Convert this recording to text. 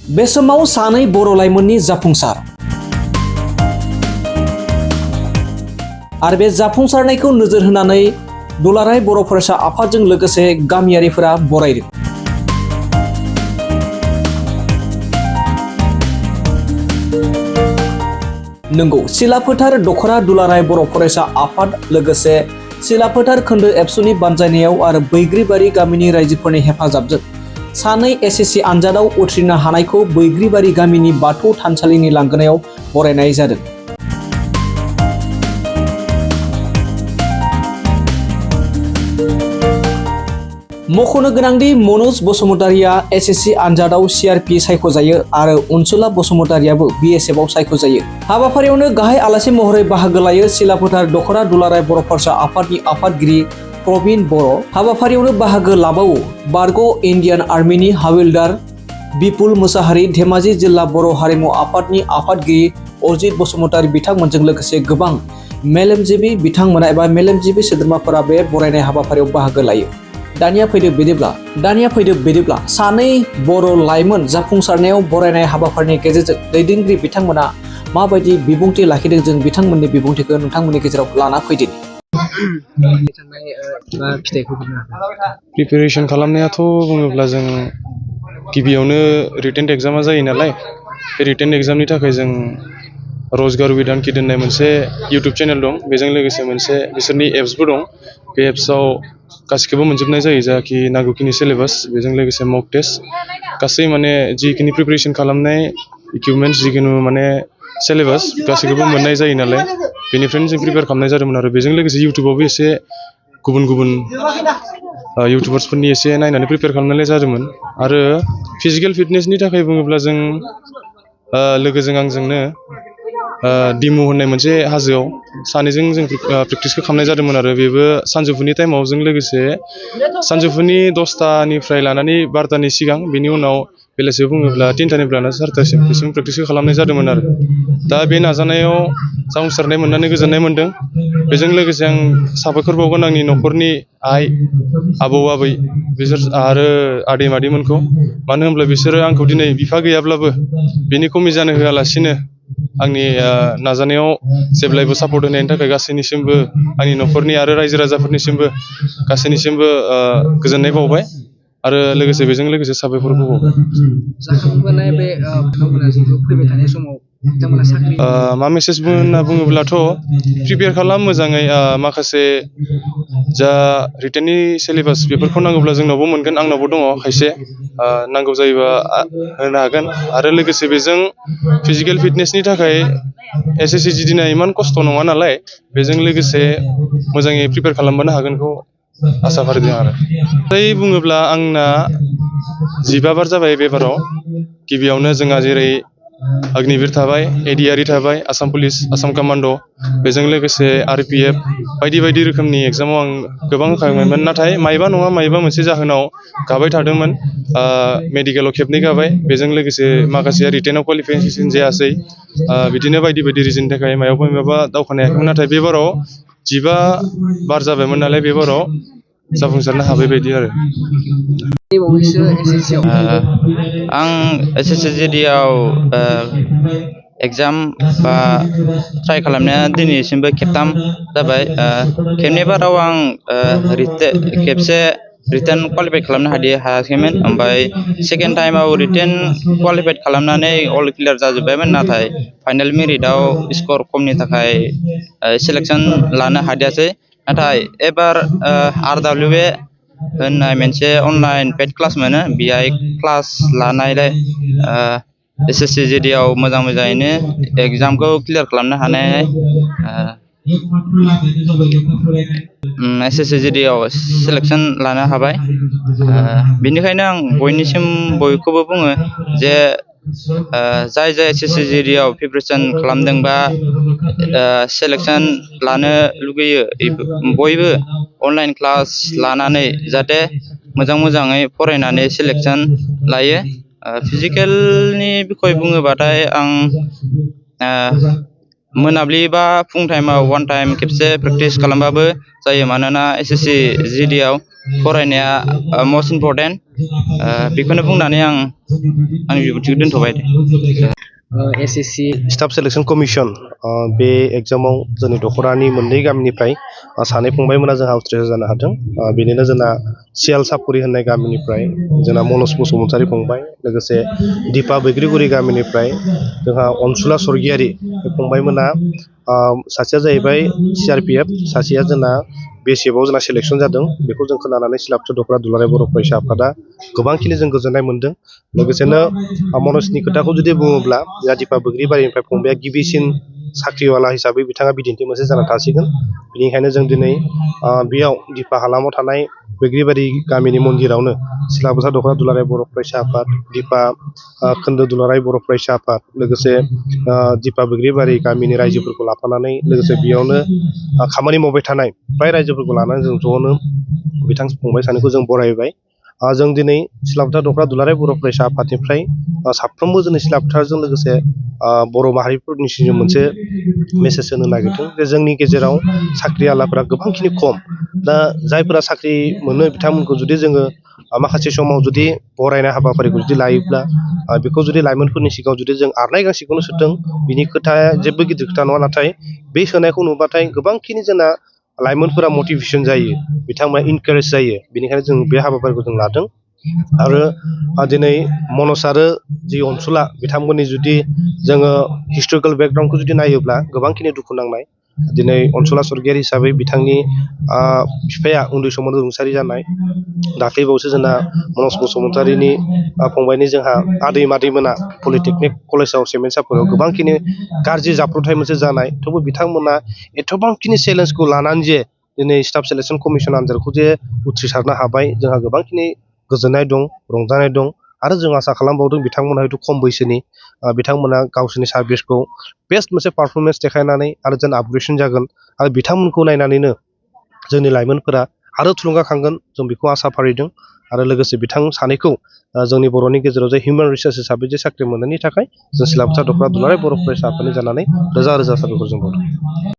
बे समाव सानै बर' लाइमोननि जाफुंसार आरो बे जाफुंसारनायखौ नोजोर होनानै दुलाराय बर' फरायसा आफादजों लोगोसे गामियारिफोरा बरायदों। नंगौ, सिलाफोथार दख'रा दुलाराय बर' फरायसा आफाद लोगोसे सिलाफोथार खोन्दो एबसुनि बानजायनायाव आरो बैग्रिबारि गामिनि रायजोफोरनि हेफाजाबजों सानै एसएससि आनजादाव उथ्रिनो हानायखौ बैग्रिबारि गामिनि बाथौ थानसालिनि लांगोनायाव बरायनाय जादों। मख'नो गोनांदि मनज बसुमतारिया एसएससि आनजादाव सिआरपि सायख'जायो आरो अनसुला बसुमतारियाबो बिएसएफआव सायख'जायो। हाबाफारियावनो गाहाय आलासि महरै बाहागो लायो सिलाफोथार दख'रा दुलाराय बर' फरायसा आफादनि आफादगिरि प्रबिन बर'। हाबाफारियावनो बाहागो लाबावो बारग' इन्डियान आर्मिनि हाविलदार बिपुल मोसाहारि, धेमाजि जिल्ला बर' हारिमु आफादनि आफादगिरि अजित बसुमतारि बिथांमोनजों लोगोसे गोबां मेलेमजिबि बिथांमोना एबा मेलेमजिबि सोद्रोमाफोरा बे बरायनाय हाबाफारियाव बाहागो लायो। दानिया फैदो बिदिब्ला सानै बर' लाइमोन जाफुंसारनायाव बरायनाय हाबाफारिनि गेजेरजों दैदेनगिरि बिथांमोना माबायदि बिबुंथि लाखिदों, जों बिथांमोननि बिबुंथिखौ नोंथांमोननि गेजेराव लाना फैदों। प्रिपेरेसन खालामनायाथ' बुङोब्ला जों गिबियावनो रिटेन एग्जामा जायो नालाय, बे रिटेन एग्जामनि थाखाय जों रजगार विथ आंकित होननाय मोनसे इउटुब चेनेल दं, बेजों लोगोसे मोनसे बिसोरनि एप्सबो दं। बे एप्सआव गासिखौबो मोनजोबनाय जायो, जाखि नांगौखिनि सिलेबास, बेजों लोगोसे मक टेस्ट, गासै माने जिखिनि प्रिपेरेसन खालामनाय इकुइपमेन्टस, जिखुनु माने सिलेबास गासैखौबो मोननाय जायो नालाय, बेनिफ्रायनो जों प्रिपेयार खालामनाय जादोंमोन। आरो बेजों लोगोसे इउटुबावबो एसे गुबुन इउटुबार्सफोरनि एसे नायनानै प्रिपेयार खालामनाय जादोंमोन। आरो फिजिकेल फिटनेसनि थाखाय बुङोब्ला जों लोगोजों आंजोंनो दिमु होननाय मोनसे हाजोआव सानैजों जों प्रेक्टिसखौ खालामनाय जादोंमोन। आरो बेबो सानजौफुनि टाइमाव, जों लोगोसे सानजौफुनि 10टानिफ्राय लानानै 12टानि सिगां, बेनि उनाव बेलासियाव बुङोब्ला 3टानिफ्राय लानानै 4टासिम बेसिम प्रेक्टिसखौ खालामनाय जादोंमोन। आरो दा बे नाजानायाव जाफुंसारनाय मोननानै गोजोननाय मोन्दों। बेजों लोगोसे आं साबायखर बावगोन आंनि न'खरनि आइ, आबौ, आबै, बिसोर आरो आदै मादैमोनखौ। मानो होनब्ला बिसोरो आंखौ दिनै बिफा गैयाब्लाबो बिनि खमि जानो होआलासिनो आंनि नाजानायाव जेब्लायबो सापर्ट होनायनि थाखाय गासैनिसिमबो, आंनि न'खरनि आरो रायजो राजाफोरनिसिमबो गासैनिसिमबो गोजोननाय बावबाय आरो लोगोसे बेजों लोगोसे साबायखरबो बावबाय। जाखांबोनाय बे फैबाय थानाय समाव मा मेसेज होनना बुङोब्लाथ' प्रिपेयार खालाम मोजाङै, माखासे जा रिटेननि सिलेबास बेफोरखौ नांगौब्ला जोंनावबो मोनगोन, आंनावबो दङ खायसे, नांगौ जायोबा होनो हागोन। आरो लोगोसे बेजों फिजिकेल फिटनेसनि थाखाय एसएससि जिदिना इमान खस्थ' नङा नालाय, बेजों लोगोसे मोजाङै प्रिपेयार खालामबानो हागोनखौ आसा फारिदों। आरो बुङोब्ला आंना 15 बार जाबाय बेबाराव। गिबियावनो जोंहा जेरै अग्निवीर थाबाय, एडिआरइ थाबाय, आसाम पुलिस, आसाम कामान्ड', बेजों लोगोसे आरपिएफ, बायदि बायदि रोखोमनि एग्जामाव आं गोबां होखांबायमोन। नाथाय मायबा नङा मायबा मोनसे जाहोनाव गाबाय थादोंमोन। मेडिकेलाव खेबनै गाबाय, बेजों लोगोसे माखासे रिटेनाव क्वालिफिकेसन जायासै, बिदिनो बायदि बायदि रिजननि थाखाय मायावबा दावखोनो हायाखैमोन। नाथाय बे बाराव 15 बार जाबायमोन नालाय, बे बाराव जाफुंसारनो हाबाय बायदि। आरो आं एसएससि जिडिआव एग्जाम बा ट्राइ खालामनाया दिनैसिमबो खेबथाम जाबाय। खेबनै बाराव आं खेबसे रिटेन क्वालिफाइ खालामनो हायाखैमोन। ओमफ्राय सेकेन्ड टाइमाव रिटेन क्वालिफाइड खालामनानै अल क्लियार जाजोब्बायमोन, नाथाय फाइनेल मेरिटआव स्कर खमनि थाखाय सेलेक्सन लानो हादियासै। नाथाय एबार RWA होननाय मोनसे अनलाइन पेड क्लास मोनो, बेहाय क्लास लानायलाय एसएससि जिडिआव मोजाङैनो एग्जामखौ क्लियार खालामनो हानाय, एसएससि जिडिआव सेलेक्सन लानो हाबाय। बेनिखायनो आं बयखौबो बुङो जे जाय एसएससि जिडिआव प्रिपेरेसन खालामदों बा सेलेक्सन लानो लुगैयो, बयबो अनलाइन क्लास लानानै जाहाथे मोजाङै फरायनानै सेलेक्सन लायो। फिजिकेलनि बिखय बुङोबाथाय आं मोनाबिलि बा फुं टाइमाव वान टाइम खेबसे प्रेक्टिस खालामबाबो जायो मानोना एसएससि जिडिआव फरायनाया मस्ट इम्परटेन्ट बेखौनो बुंनानै आं आंनि बिबुंथिखौ दोनथ'बाय दे। एसएससि स्टाफ सेलेक्शन कमिसन बे एग्जामाव जोंनि दख'रानि मोननै गामिनिफ्राय सानै फंबायमोना जोंहा उथ्रिसार जानो हादों। बेनिनो जोंना सियाल सापुरि होननाय गामिनिफ्राय जोंना मनज बसुमतारी फंबाय, लोगोसे दिपा बैग्रिगुरि गामिनिफ्राय जोंहा अनसुला स्वर्गियारि बे फंबायमोना सासेया जाहैबाय CRPF, सासेया जोंना BSFआव जोंना सेलेक्सन जादों। बेखौ जों खोनानानै सिलाफोथार दख'रा दुलाराय बर' फरायसा आफादा गोबांखिनि जों गोजोननाय मोन्दों। लोगोसेनो मनजनि खोथाखौ जुदि बुङोब्ला जोंहा दिपा बैग्रिबारिनिफ्राय फंबाया गिबिसिन साख्रिवाला हिसाबै बिथाङा बिदिन्थि मोनसे जाना थासिगोन। बेनिखायनो जों दिनै बेयाव दिपा हालामाव थानाय बैग्रिबारि गामिनि मन्दिरावनो सिलाफोथार दख'रा दुलाराय बर' फरायसा आफाद, दिपा खोन्दो दुलाराय बर' फरायसा आफाद, लोगोसे दिपा बैग्रिबारि गामिनि रायजोफोरखौ लाफानानै लोगोसे बेयावनो खामानि मावबाय थानाय फ्राय रायजोफोरखौ लानानै जों ज'नो बिथां फंबाय सानैखौ जों बरायबाय। जों दिनै सिलाफोथार दख'रा दुलाराय बर' फरायसा आफादनिफ्राय साफ्रोमबो जोंनि सिलाफोथारजों लोगोसे बर' माहारिफोरनिसिम मोनसे मेसेज होनो नागिरदों जे जोंनि गेजेराव साख्रि आवलाफोरा गोबांखिनि खम। दा जायफोरा साख्रि मोनो बिथांमोनखौ जुदि जोङो माखासे समाव जुदि बरायनाय हाबाफारिखौ जुदि लायोब्ला बेखौ जुदि लाइमोनफोरनि सिगाङाव जुदि जों आरनाय गांसेखौनो सोथों, बिनि खोथाया जेबो गिदिर खोथा नङा। नाथाय बे सोनायखौ नुबाथाय गोबांखिनि जोंना लाइमोनफोरा मटिभेसन जायो, बिथांमोना इनकारेज जायो। बेनिखायनो जों बे हाबाफारिखौ जों लादों। आरो दिनै मनज आरो जि अनसुला बिथांमोननि जुदि जोङो हिस्ट'रिकेल बेकग्राउन्डखौ जुदि नायोब्ला गोबांखिनि दुखु नांनाय। दिनै अनसुला स्वर्गियारि हिसाबै बिथांनि बिफाया उन्दै समावनो रुंसारि जानाय। दाख्लैबावसो जोंना मनज बसुमतारिनि फंबायनि जोंहा आदै मादैमोना पलिटेकनिक कलेजाव सेमेन्ट सापरियाव गोबांखिनि गाज्रि जाब्रबथाय मोनसे जानाय। थेवबो बिथांमोना एथ'बांखिनि चेलेन्जखौ लानानै जे दिनै स्टाफ सेलेक्शन कमिसन आनजादखौ जे उथ्रिसारनो हाबाय, जोंहा गोबांखिनि गोजोननाय दं, रंजानाय दं। आरो जों आसा खालामबावदों बिथांमोना हयथ' खम बैसोनि बिथांमोना गावसोरनि सार्भिसखौ बेस्ट मोनसे पारफरमेन्स देखायनानै आरो जेन आपग्रेडसन जागोन। आरो बिथांमोनखौ नायनानैनो जोंनि लाइमोनफोरा आरो थुलुंगाखांगोन, जों बेखौ आसा फारिदों। आरो लोगोसे बिथां सानैखौ जोंनि बर'नि गेजेराव जे हिउमेन रिसर्स हिसाबै जे साख्रि मोननायनि थाखाय जों सिलाफोथार दख'रा दुलाराय बर' फरायसा आफादनि जानानै रोजा रोजा साबायखर जों बावदों।